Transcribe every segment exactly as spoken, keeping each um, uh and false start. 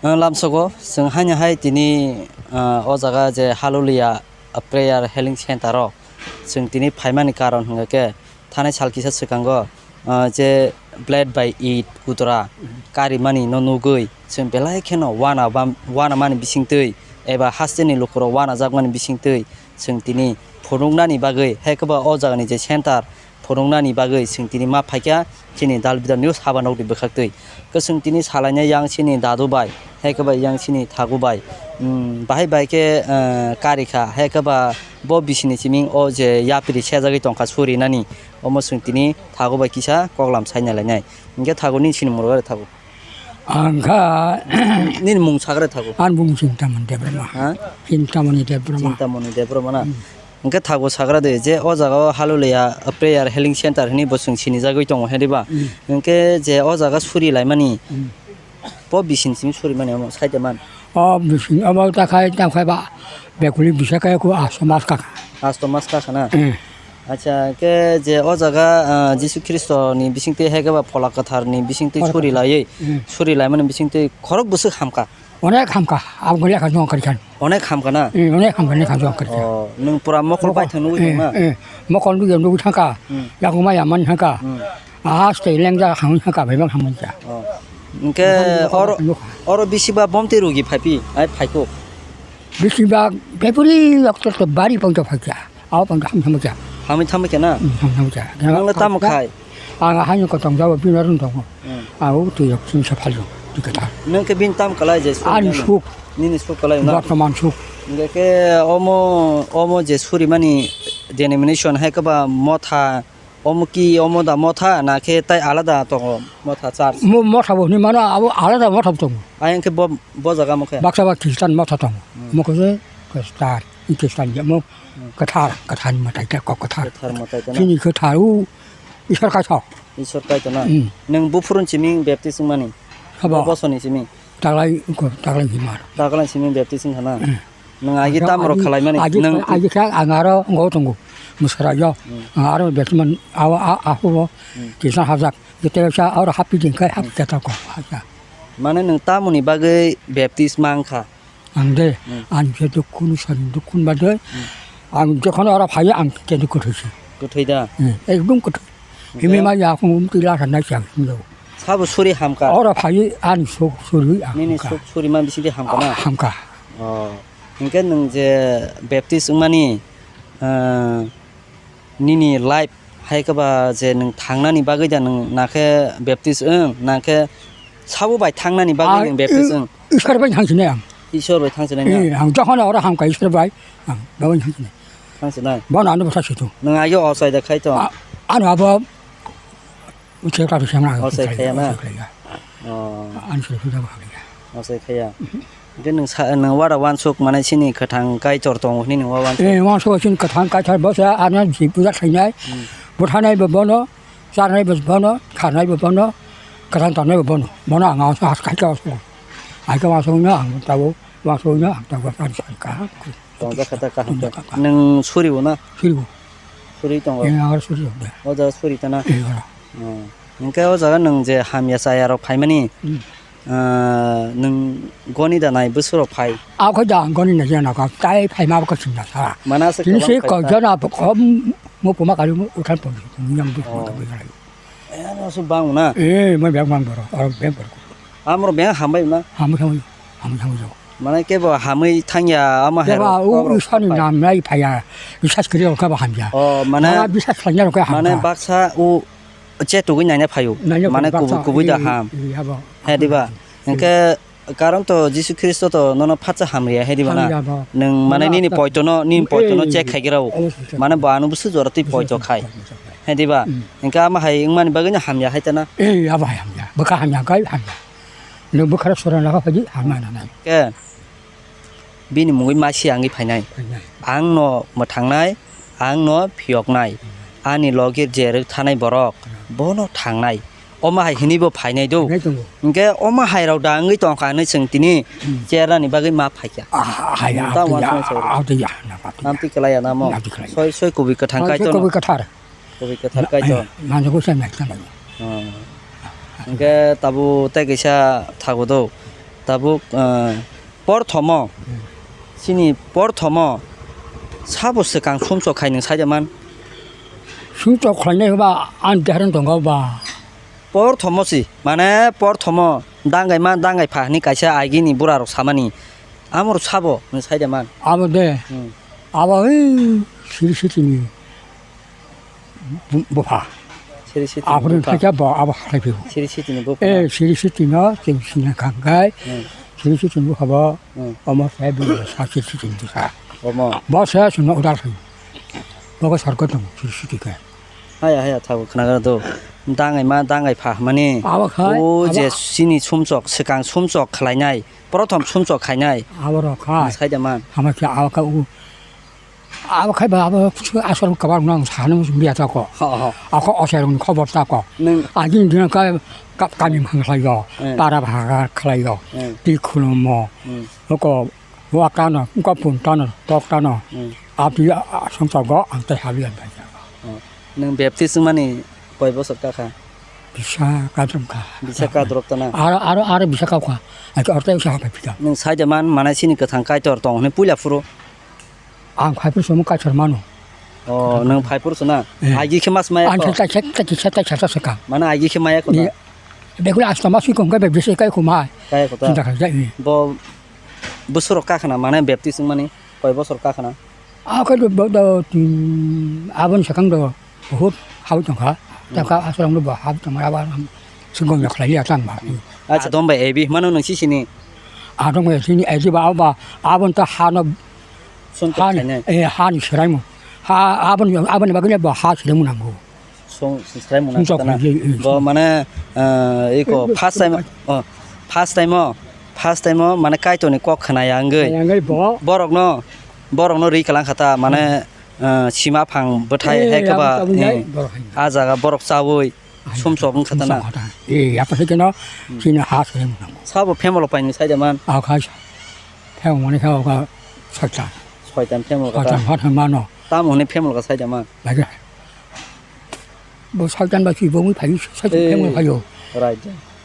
Ah, lamsogo, chwng haino hai tini, ah, o jaga je Hallelujah, ah, Prayer Healing Center o chwng tini phaimani karon hwnkha khe, thanai sal kisa swkango, ah, je blade by it kutura karimani no nugwi chwng belai kheno wana bam-, wanamani bisingtwi eba hasteni lukurok wanajakmani bisingtwi chwng tini phunuknani bagwi, hai khe ba o jagani je center, phunuknani bagwi chwng tini ma phaikha chini Dal Bidal News haba nokni bwkhaktwi. Khe chwng tini salainai yang chini dadu bai, hai khe ba yang chini thagu bai, um, bahai bai khe, uh, karikha, hai khe ba bo bisini siming o je yapri sejagwi tongkha surinani, omo chwng tini thagu bai kisa koklam saina lainai. Hwnkhe thagu nini sinimung rwgwi thagu. Ang kha Nini mung sagra thago. Ani bumung Chintamani Debbarma. Ha? Chintamani Debbarma. Chintamani Debbarma na. Hmm. Hwnkhe thago sagra de je o jaga o Hallelujah Prayer Healing Center hwnwi bo chwng sinijagwi tongo, hai diba? Hmm. Hwnkhe je o jaga suri laimani, Hmm. bo bising simi suri mani omo side man. O bising omo ta khai tam khai ba bekuli bisa khai ku asto mas kaka. Asto mas kaka na? Hmm. Acha, ke je o jaga, ah, Jisu Khristo ni bisingtwi hai khe ba Phola Kwthar ni bisingtwi Phola suri Kwthar. Laiwi, Hmm. Suri laimani bisingtwi khorok bwswk hamkha. Onek hamkha, abo lekha jong kari khan. Onek hamkha na? Hmm, onek hamkha lekha jong kari khan. Oh, nwng pura mokol Mokol, paithak nugwi eh, tong na? Eh, mokol nugwi nugwi thangkha. Hmm. Yakung maya man thangkha. Hmm. Aste lengja hamwi thangkha, bebak hamwi kha. Oh. Hwnkhe Mokol, mokol oro, nukha. Oro bisi ba bomtwi rugi phaipi, ai phaikuk. Bisi ba beburi doctor to bari pang to phaikha. Abo pang ham thamukya. Hamwi thamukya na? Hmm, ham thamukya. Nwng le tamo khai? Ang haino kotong jabo bini rung tongo. Hmm. Abo twi rok chini sa phaljo. Twi kwthar. Nwng khe bini tam kalai je suk Ani nang? Suk. Nini suk kalai na? Bortoman suk. Hwnkhe khe omo, omo je suri mani denomination hai khe ba motha, omo ki omo da motha na khe tai alada tongo motha church? Mo-, motha bo hwnwi mano, abo alada motha bo tongo. Ayang khe bo, bo jaga mo khe? Baksa ba Christian motha tongo. Hmm. Mo khe Christian. Hwnkhe sal ya mo kwthar, kwthar ni mwtai khe kok kwthar. Kwthar mwtai khe na? Chini kwthar o Isor kaisa. Isor kaisa na? Hmm. Nwng buphuru ni simi baptism mani? Habo. Bo bosoni simi? Taglai ko, taglai himar. Taglai simi baptism khana? Hmm. Nwng agi tam rok khalai mani? Agi, nwng agi khe ang aro ngo tongo. Musara yo. Hmm. Ang aro baptism man awa a, a hubo. Hmm. Kisa hajak. Gete sa aro happy din kai happy kata ko. Haja. Mane nwng tamoni bagwi baptism mang kha? Ang de, Hmm. Ang je dukkun, sari dukkun ba de. Hmm. Ang jokhon oro phaio, ang khe dukku thwisi. Kwthwi da? Hmm, ekdom kwthwi. Himwi ma ya, khung umtwi la sanai siang, himlo. Sabo suri hamkha? Oro phaio, ani sok suri, ang Nini hamkha. Sok suri ma bisingtwi hamkha na? Ah, hamkha. Oh. Hwnkhe nwng je baptist wngmani, ah, Nini life hai khe ba je nwng thangnani bagwi da nwng na khe baptist wng, na khe sabo bai thangnani bagwi Ah, nwng baptist i-, wng? Isor bai thangsinai ang. Isor bai thangsinai na? Eh, ang jokhon oro hamkha Isor bai, ang bai thangsinai. Thangsinai? Bono ano bwsa situ. Nwng age ochai da khai to? A-, ano abo Uche ka bisa na. Osai khaya na? Osai khaya. Oh. An sila sudah bahaya. Osai khaya. Mhm. Hingke nwng sa, nwng wara wansuk mane sini kwthang Kaitor tongo hwnwi nwng wa wansuk? Eh, wansuk sini kwthang Kaitor bo sa, ano ji puja khainai. Hmm. Buthanai bo bono, charnai bo bono, kharnai bo bono, kwthang tongnai bo bono. Bono ang wansuk has khai ka wansuk. Ai ka wansuk no ang tabo, wansuk no ang tabo, ang sai ka. Tongjak kha ta kaham khe. Tongjak kha. Nwng suribo na? Suribo. Suri tongo? Nwng aro suri tongo de. O jaga suri tana? Ee, oro. Hmm. Hingke o jaga nwng je hamya chaya rok phaimani, Hmm. ah, nwng goni da nai bwswk rok phai? Ako da ang goni na jana ka, tai phaima ko sinna sara. Mana se Tini kwbang se phai ko ta? Jana ko mo puma kali mo uthan pon, nyang bu Oh. Ko ta bu kali. Eh, ano se bang na? Eh, mo bang bang boro, aro bang boro. Amro bang hambai na? Hambai hambai, hambai hambai jo. Mane kebo hamwi thangya, ama hai Kebo rok u kok rok Iswar ni phai. Nam nai phaya, bisas kiri rok kebo hamya. Oh, mane, Mane bisas khlaiya rok mane hamya. Baksa u chetugwi naina phaio. Naina Mane phaio, kubui baksa, kubui da i, ham. I, abo. He diba? Hmm. Hingke karon to Jisu Khristo to nono phatsa hamriya, he diba na? Hamriya bo. Nwng mane Nono nini ta-, poito no, nini poito no eh, check khai gira o. Obo se check. Mane bo ano busu jora twi Busu poito jora khai. Khai, khai. He diba? Hmm. Hingke ama hai wngmani bagwi no hamya hai ta na? Eh, abo hai hamya. Bwkha hamya, gai hamya. Nwng bwkhara sora laga phaidi, hamya nanai. Ke, bini mungwi masi angwi phainai. Phainai. Ang no mwthangnai, ang no phiyoknai. Ani logi je rwk thanai borok, Hmm. Bono thangnai. Oma hai hinwi bo phainai do. Phainai tongo. Hingke oma hai rok da wngwi tongkha hinwi chwng tini Hmm. Cherani bagwi ma phaikha. Ah, hai, Nwng ah, ta ah, uansukmani ah, sori. Ah, ah, ah, na, ah, ah. Amtwi kwlaiya namo. Amtwi kwlaiya. Soi, soi kubui kwthang Soi, soi kaitor no. Kubui kwthar. Kubui kwthar Na, kaitor. Eh, manjagwi se mek tanai. Hmm. Hingke tabuk tei kaisa thago do. Tabuk, ah, porthomo, Hmm. chini porthomo sabo swkang sumsok khai nwng saida man? Sumsok khlainai ba ang deharan tongo ba. Porthomo si, mane porthomo dangai ma dangai pha hwnwi kaisa agini bura rok samani. Amoro sabo nwng saida man? Abo de. Hmm. Abo, eh, siri sitini. Bu-, bupha. Siri sitini Aphuru bupha. Khaikhe bo abo khlai phio. Siri sitini bupha Eh, na? Siri sitino chwng sina khangkhai. Hmm. Siri sitini bupha bo Hmm. omo sai bu sa siri sitini sa. Omo. Bo sa sino udal khai. Bo ko sarko tong siri siti khe. Haya, haya, thago khnagra do. Dangai ma, dangai pha mani. Abo khai, O abo je sini sumsok, swkang sumsok khlainai. Prothom sumsok khainai. Abo rok khai. Saida man. Hama khe abo kha u Abo khai ba abo asol kabar nang sana musu biya ta ko. Ho, ho. Ako osai rong khobor ta ko. Nang Agin din ka ka- kami mang khlai yo. Eh. Para bhaga khlai yo. Eh. Ti khulumo. Hmm. Ko wa ka no, ko pun ta no, tok ta no. Hmm. Abi a- a- song ta go ang tai habi an bai. Oh. Nang baptism mani koi bosor ka kha? Bisa kadrok ka. Bisa kadrok ta na? Aro, aro, aro bisa ka kha. Ai orta bisa ha pai pita. Nang saida man manai sini kwthang Kaitor tong hwnwi puila phuru. Ang phai phuru somo Kaitor mano. Oh, nang phai phuru sona? Eh. Agi khe mas maya Ang ko? Khe ta khe ta khe ta khe ta saka. Mana agi khe maya ko Ni ta? Begula asta mas ko ngai be bisi kai ko mai. Kaya ko ta? Chinta kha jai. Bo bosor ka khana mane baptism mani koi bosor ka khana? A khe do do tin abon sakang do. Bahut hao tongkha. Hmm. Taka aswrang no bo hao tongma aba singkong ya khlai ya tang ba. Hmm. Acha. Adom bai ebi mano nang sisini. Adom bai sini ebi ba ba abon ta hano Sun to hano, khainai. Eh, hano siraimu. Ha abon abon bagine bo ha siraimu nango. Song siraimu Song nang sana. Khainai, eh, Bo song. Mane eh, iko Eh, first time eh, oh, first time o first time o mane Kaitor ni kok khna ya ngwi. Khna ya ngwi bo. Borok no borok no ri kalang khata mane Hmm. ah, sima phang bwthai Eh, hai khe ba, aboni eh, jai borok hai. Ah jaga borok chaui Hai, sumsok wng kha ta na? Sumsok kha ta. Eh, apa se keno, Hmm. Chini ha se mwnang. Sabo family paini sai da man? Ah, khai sa. Family mani kha oka soitan. Soitan family kha ta? Soitan ha thang mano. Tamo hwnwi family kha sai da man? Bai khe. Bo soitan ba si bo mui phai, soitan Eh, family phaio. Right.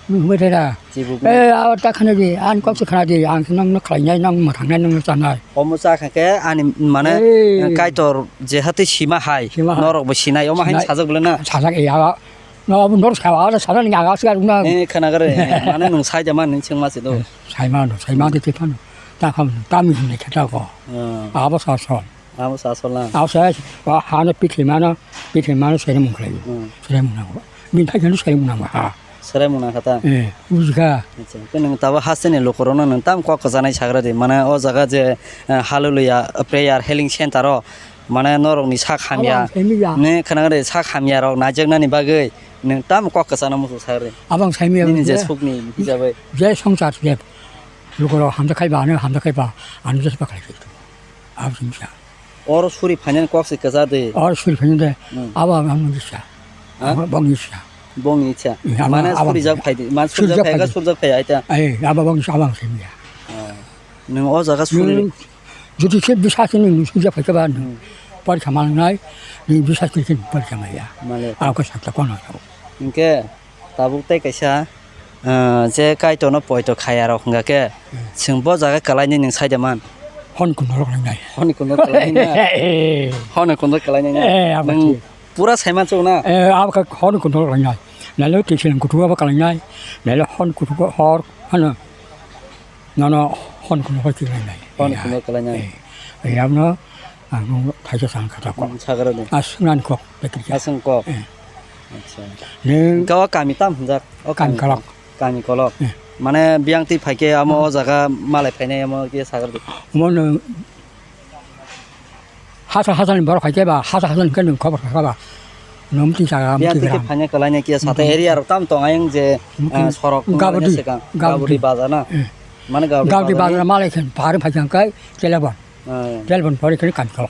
Nung hwnwi thai da. Chibuk Eh, awa ta khana di, ang kok se khana di, ang nang no khlai nai, nang ma thang nai, nang no cha nai. Omo cha kha khe ani mane Eh. Kaitor je hati sima hai, Sima hai. Norok bo sinai, omo hai Sinai. Sajak bole na. Sajak e awa. No bo nor sa awa, sajak ni aga sigar na. Eh, khana gare, mane nung sai jama nung sing ma se do. Sai ma no, sai ma de te phano. Ta kham, ta mi ne khata ko. Ah. Abo sa so. Abo sa so la. Abo sa, wa ha no pithi ma no, pithi ma no sai mung khlai. Hmm. Sai mung na ko. Bin thai no sai mung na ha. Serai mung nang kha ta? Eh, bujikha. Acha, khe nwng tabo hasteni lukurokno nwng tamo kok kwchanai sagra di, mane o jaga je, eh, hallelujah prayer healing center o, mane norokni sak hamya, Abo ang simi ya. Ne khwnang de sak hamya rok naijaknani bagwi nwng tamo kok kwchana muchung sagra di? Abo ang simi ya, Nini je je, sukni hisabai. Je songsar je lukurok hamjakkhai ba, ano hamjakkhai ba, ano je sakha khlai. Abo simi ya. Oro suri phainani kok se kwchar de. Oro suri phainani de. Hmm. Abo ang, ang nung sa. Ha? Abo bong ni sa. Bong ni sa. Eh, abo, Mane abo. Surijak phai de. Man Surijak surijak phai phai ga de. Surijak phai ai ta. Ai, abo bong ni sa, abo ang simi ya. Ah. Nwng o jaga suri Nwng jodi se bisa se nwng surijak phai ka ba nwng. Hmm. Pori kha mal nai, nwng bisa se nwng pori kha maya. Male. Abo ko sakta kono. Hinkhe Tabuk tei kaisa, ah, je Kaitorno poito khayarok hwnkha khe, Hmm. Chwng bo jaga kwlainwi nwng sai da man? Honi kundo rok lainai. Honi kundo kwlainai na? Eh. Honi kundo kwlainai na? Eh, abo Nwng thik. Pura sai manchuk na? Eh, abo khe honi kundo rok lainai. Nailo tisil kutu abo kwlainai. Nailo honi kutu hor, hano. Nono hon kuno hoi khe lainai. Hon kuno khe lainai. Eh, eh, yamno ang nung thaisa sang kha ta kok. Hmm, sagra de. Aswk nani kok, bekri khe. Aswk kok. Eh. Acha. Nung Hwnkhe o kami tam hwnjak? O Kami kami Kolok. Kami Kolok. Eh. Mane biyang twi phai khe amo o jaga malai phainai amo khe sagra de. Omo nung Hasa hasa ni borok hai khe ba, hasa hasa ni khe nwng khobor kha ba. Nwng twi jaga, Yang twi twi khe gram. Phanya kwlaina kiya sata Hmm. Area rok tam tong ayang je, Hmm. Ah, sorok Gabodi, wngmani swkang. Gabodi. Gabodi bazar na? Eh. Mane Gabodi Gabodi bazar bazar ni? Malai khe phari phai jang kai telebon. Ah. Telebon phari khe kan kho.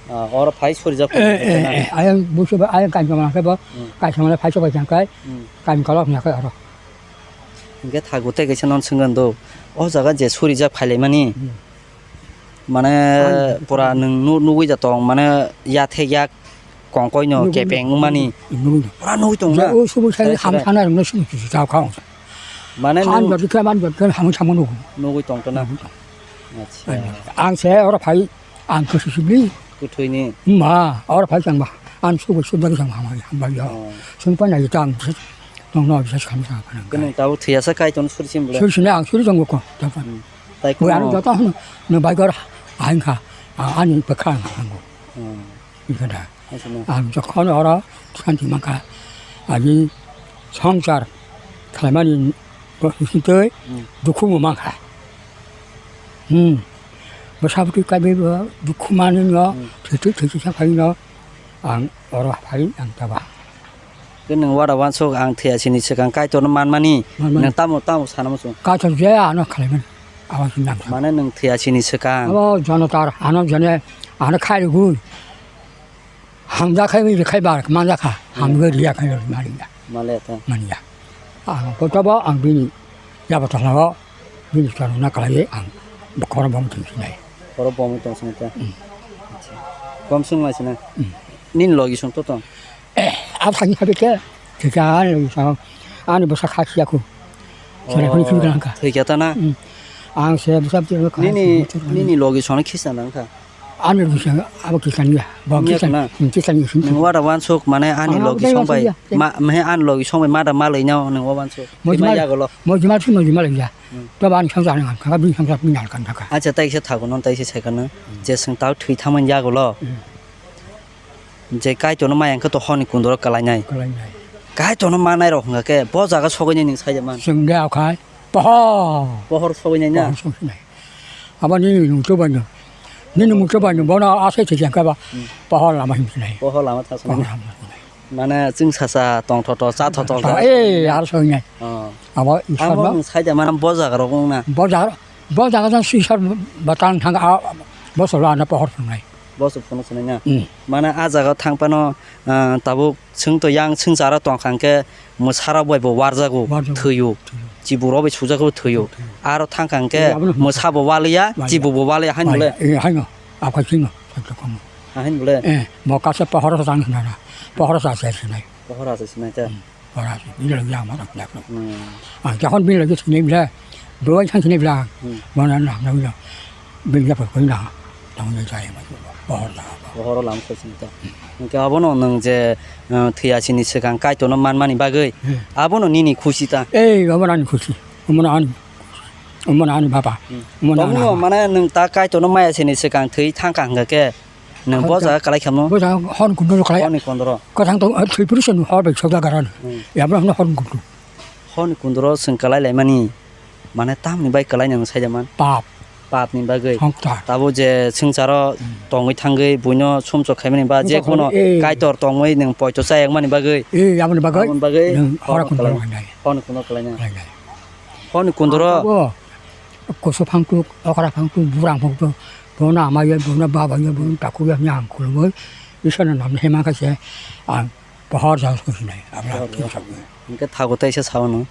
Ah, oro phai suri jak Eh, eh, phai eh, ayang busu ba, ayang kan jama khe ba, Hmm. Kai samala phai sok jang kai, Hmm. Kan kho ya kai oro. Hingke thago tei kaisa non swngkhan do. O jaga je suri jak phai lai mani. Hmm. Mane Ang pura nwng nu-, nugui da tong, mane yathek yak kongkoi no Nugui, kepeng wngmani. Nugui. Pura nugui tong na? O subu sai Serai ham serai. Sana rwngno subu susu chao kha ongsa. Mane ang nwng jodi khe, ang jodi khe, hamung samung nugo. Nugui tongtona. Nugui tong. Acha. Ang, ang se oro phai, ang kusu sibli. Kuthwini. Ma, oro phai changba. Ang sugo sudagi changba hambai, hambai yo. Oh. Sung pa nai tang, nong no bisa kham sa pa nang. Kwnwi tabo thwiyasa Kaitorno suri sim bwle. Suri sini ang suri jong ko. Hmm. Tai bwrano kono joto hwn no bai gor aing kha, a-, ani bwkha ang hango. Hmm. Ikha da. Aswkno. Ang jokhon oro santi mankha, ani swngchar khlaimani bo-, bisingtwi Hmm. dukhu bo mankha. Hmm. Bwsa bwtwi kaiwi bo dukhu manwi no, Hmm. thwi thwi thwi thwi sa phai no, ang oro phai ang taba. Khe nwng wada wansuk ang thwiya sini swkang Kaitorno manmani, Manmani. Nwng tamo, tamo sana muchung? Kaitor je ano khlaimani, abo se nang. Mane nwng thwiya sini swkang? Abo jonotar, ano jene, ano khairigwi. Hamjakhe wi rwkhai bar manjakha, Hmm. hamgwi riyakhai maliya. Maliya ta. Maliya. Ang kotobo ang bini yaba thalao bini chwrwngna khlaiwi ang bokhoro bomwi tongsinai. Bokhoro bomwi tongsinai ta. Hmm. Acha. Komswng lai sina. Hmm. Nini logi song to tong? Eh, abo thani khabe khe, thika ani logi song. Ani bwsa khasiya khu. Chwrai phani Oh, khibika langkha. Thwikha ta na? Hmm. Ang se bwsa bwsa khasi Nini, bwsa bwsa. Nini logi song khisa langkha. Ani logi song abo khisa niya. Bo Niya khisa, na? Hmm, khisa niya sini. Nwng wada wansuk mane ani Ang logi abo song bai. Wansuk ya. Ma, mehe ani logi song bai mada malai nyaw nwng wa wansuk. Mojima Ima yagulo. Mojima si mojima lai ya. Hmm. To ban song jani ang kha, bin song jani ang kan thaka. Acha tai se thago non tai se sai kan. Hmm. Je song tau thwi thaman yagulo. Hmm. Je Kaitorno maya hwnkhe to horni kundoro kwlainai. Kwlainai. Kaitorno manai rok hwnkha khe bo jaga sogwi nai nwng sai man. Chwng de akhai pohor. Pohor sogwi nai na? Pohor sogwi nai. Abo nini muchuk bai no. Nini muchuk bai no bono asai thwi jang kha ba. Hmm. Pohor lama himsinai. Pohor lama thasnai. Pohor lama himsinai. Mane chwng sasa tong thoto cha thoto. Ei ar sogwi nai. Oh. Abo Ishwar Abo ba. Nwng sai de man bo jaga rok wng na. Bo jaga, bo jaga jang sisar batang thang a bo solo ana pohor phunai. Bo se phunuk sinai na? Hmm. Mane a jaga thang phano, ah, tabuk chwng to yang swngcharo tong kha hwnkhe mwsarok bai bo warjago, Warjago. Thwio. Thwio. Chiburok bai sujago thwio. Thwio. Aro thang kha hwnkhe Eh, abono mwsa bo waliya, Waliya. Chibu bo waliya hain bole? Waliya. Eh, haino. Akhai chwngno, sakto komo. Hain bole? Eh, bo kasa pohoro sa tang sinai na. Pohoro sa se sinai. Pohoro sa sinai ta? Hmm. Ora, bini logi ang ma tang. Hmm. Ang jokhon bini logi thwinai bwla, bwrwi thang thwinai bwla, Hmm. Bono nang nang bini ya pokoi na, tang nang jai ma, pohor da. Pohoro lam khe sini ta. Hwnkhe abono nwng je, uh, thwiya sini swkang Kaitorno manmani bagwi, Hmm. Abono nini khusi ta. Ei, abono ani khusi. Omono ani, omono ani baba. Hmm. Omono ani Tongmo ama. Mane nwng ta Kaitorno maya sini swkang thwi thang kha hwnkha khe, Nwng bo Hor jaga kwlai khamno? Bo jaga hor kundro kwlai. Hor ni kundro. Kwthang tong, ah, thwi phuru se nwng hor bai sokda garan. Hmm. Yabra hwnwi hor kundro. Hor ni kundro chwng kwlai laimani, mane tamni bai kwlai nang sai jaman? Pap. Pap ni bagwi. Hongkta. Tabo je swngcharo Hmm. tongwi thangwi buino sumsok khaimani ba Sumsok je kuno khaimani, eh. Kaitor tongwi nwng poito chayakmani bagwi. Eh, yaboni bagwi. Aboni bagwi Nwng hor hor kundro kwlai. Hwnai. Hor ni kundro kwlai nang. Kwlai nai. Hor ni kundro. Abo. Kusu phangtuk, okra phangtuk, burang phangtuk, bono ama ya, bono baba ya, bono takhuk ya, hwnwi ang khulumui, Iswrni namni hema khe se ang pohor jagao songsinai, abra Pohor thik jagao. Sakni. Hwnkhe thago teisa sao no,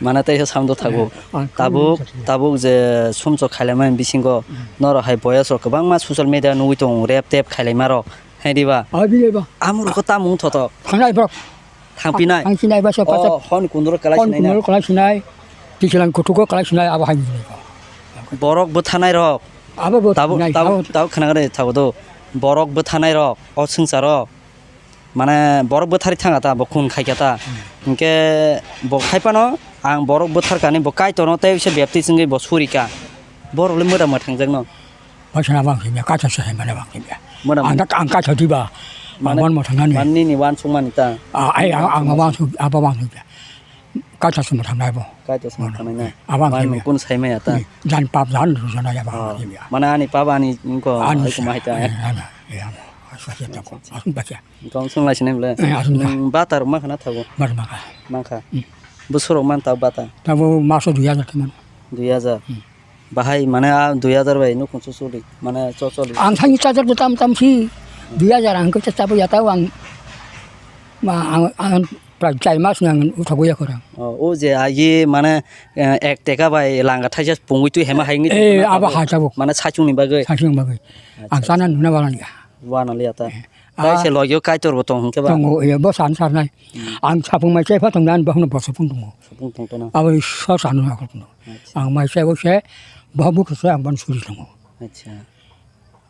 mane teisa sao do thago. Ang Tabuk, khulumui sakni. Tabuk je sumsok khailaimani bisingo, Hmm. Norok hai boyas rok kwbangma social media nugwi tongo, rep tep khailaima rok, hai diba? Abi diba? Amorok khe tamo wngthotok? Thangnai borok. Thangpinai? Thangpinai ba se Oh, pacha hon kundro kalai hon sinai na? Kundro kalai sinai. Tichilang kutugo kalai sinai abo hai ni. Borok bwthanai rok. Abo bo Tabuk, thanai, tabuk, abo tabuk khna gade thago do. Borok bwthanai rok, o swngcharo. Mane borok bwthari thanga ta, bo khun khai kha ta. Hmm. Hinkhe bo khai phano ang borok bwtharkani, bo Kaitorno tei se baptist wngwi bo surika. Borok le mwda mwthangjakno. Baisana bang simi, kaisa se hai mane bang simi. Mane Ang dak ang kaisa diba. Mane, Ang bon mo thangnani. Mane nini wansukmani ta? Ah, ai, ang, ang wansuk, abo wansuk ya. Kaisa se mo thangnai bo. Kaisa se mo thangnai na? Abang Mane simi. Kun sai maya ta? Ni, jan pap jan rujana ya bang Oh, simi ya. Mane ani pap ani ko Ani ai ko sa, mai ta. Ani, ani, ya, mo. Asa se ta ko. Asun bacha. Tong sung lai sinai bole. Eh, asun ba. Nung bata rok ma khana thago? Bar ma kha. Ma kha. Hmm. Bwswk rok man ta bata? Tabo maso dui hajar khe man. Dui hajar. Hmm. Bahai mane a dui hajar bai nukhung chuchuli, mane chocholi. Ang thani charger bo tam tam si, dui hajar ang khe chabo ya tao ang, ma, ang, ang prai chai mas nang uthago ya khorang. Oh, o je agi mane, eh, ek teka bai langa thaisa pungwi twi hema hai ngi Eh, tongna abo tabo. Hai tabo. Mane saichung ni bagwi. Saichung bagwi. Acha, ang sana acha. Nuna balang ya. Wana liya ta. Eh, Tai Ah. se logio Kaitor bo tong hwnkhe ba? Tongo, iya, bo san sarnai. Hmm. Ang sapung mai chai pha tong dan, bohno bo sapung tongo. Sapung tong tono. Abo so sanu na kono. Acha. Ang mai chai bo se, bo bu se ang ban suri tongo. Acha.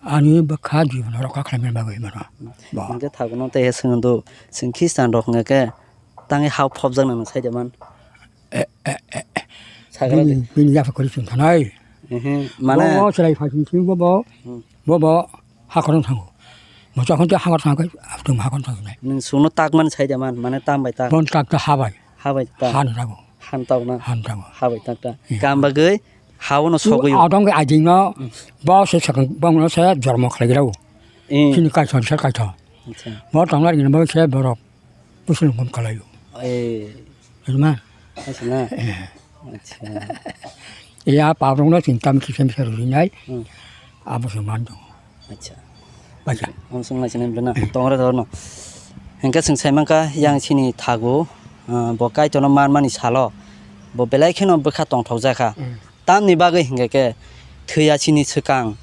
Ani bwkha jibon rokha khlaimani bagwi mano. Ba. Hwnkhe thagono tei he swngdo, chwng Khristan rok hwnkhe tangwi hao phobjakna nang saida man. Eh, eh, eh, eh. Sagra de. Bini, bini yapha kori chwng thanai. Ehe, mane. Bo, bo chwrai phai chwng chwng bo, bo. Hmm. Bo, bo hakono thango. Bo jokhon tei hakor thango khe, abtwng hakor thango nai. Nwng chwngno tak man saida man, mane tam bai tak. Bon tak ta habai. Habai ta. Han thango. Han tau na. Han thango. Habai tak ta. Eh. Kam bagwi, haono sogwi. Adong ke ading no, hmm, bo se sakang, bongno se jormo khlai grao. Eh. Chini kaithon se kaithon. Acha. Bo tongna ringno bo se borok. Busulung kom kalaio. Eh. Rima. Acha na. Eh. Acha. Ya, pabrong no chwng tam kisa misa rwinai. Hmm. Abo se man dong. Acha. Bacha. Ang sung lai sinai bwlana. Tongra dorno. Hingke chwng sai mankha yang chini thago, ah, bo Kaitorno man mani salo. Bo belai kheno bwkha tongthok jakha. Hmm. Tamni bagwi hingke khe thwi achini swkang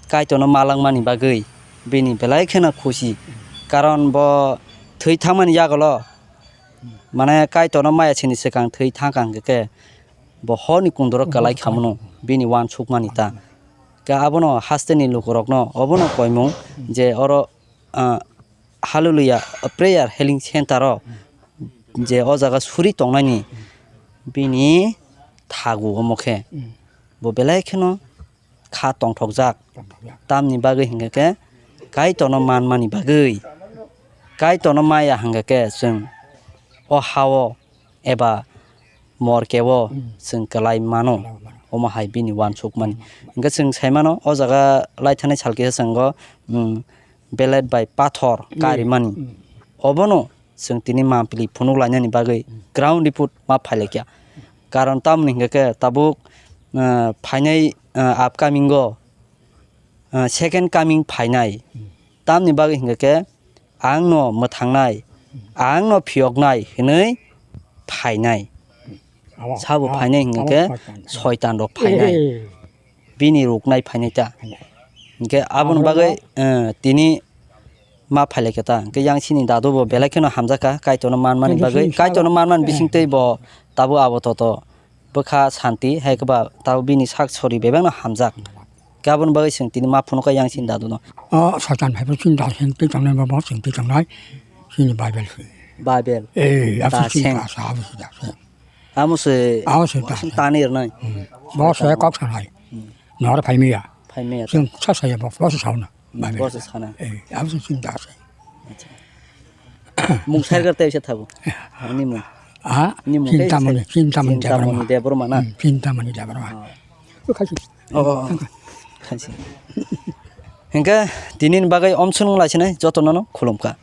Kaitorno malangmani bagwi bini belai kheno khusi. Karon bo thwi thangmani yagulo, mane Kaitorno maya chini swkang thwi thangkha hingke khe bo horni kundoro kwlai khamano bini uansukmani ta. Khe abono hasteni lukurokno obono koimung je oro, ah, Hallelujah Prayer Healing Center o je o jaga suri tongnani bini thagu omo khe bo belai kheno kha tongthokjak. Tamni bagwi hingkha khe Kaitorno manmani bagwi, Kaitorno maya hingkha khe chwng o hao eba morkeo chwng kwlai mano, omo hai bini uansukmani. Hingkhe chwng sai mano o jaga lai thani sal kisa chwng go, um, bellet bai pathor karimani. Obono chwng tini mampli phunuk lainani bagwi ground report ma phailaikha. Karon tamoni hingkha khe tabuk, ah, phainai, ah, upcoming o, ah, second coming phainai. Tamni bagwi hingkha khe ang no mwthangnai, ang no phiyoknai hwnwi phainai. Sabo phainai hingkha khe soitan rok phainai. Bini ruknai phainai ta. Hingkhe aboni bagwi, eh, tini ma phailaikha ta. Hingkhe yang chini dadu bo belai kheno hamjakha, Kaitorno manmani bagwi. Kaitorno manmani bisingtwi bo tabuk abo toto bwkha santi, hai khe ba tabuk bini sak sori bebakno hamjak. Khe aboni bagwi chwng tini ma phunukha yang chini daduno. O Satan hai bo chini da seng twi tongnai, bo bo seng twi tongnai. Chini Bible se. Bible. Eh, abo chini da seng. Abo se da seng. Amo se. Amo se da seng. Tani rwnai. Hmm. Bo se kok sanai. Hmm. Nor phai miya. Phai miya. Chwng sa saya bo, bo se sauna. Hmm, bo se sana. Eh, abo se chini da seng. Acha. Mung Sergar tei se thago. Ani mung. Ah, ani mung Chintamani, Chintamani Debbarma. Debbarma na? Hmm, Chintamani Debbarma. Oh. Khaisi. Oh, oh, oh. Khaisi. Hingkhe tini ni bagwi omsongo lai sinai joto nono khulumkha.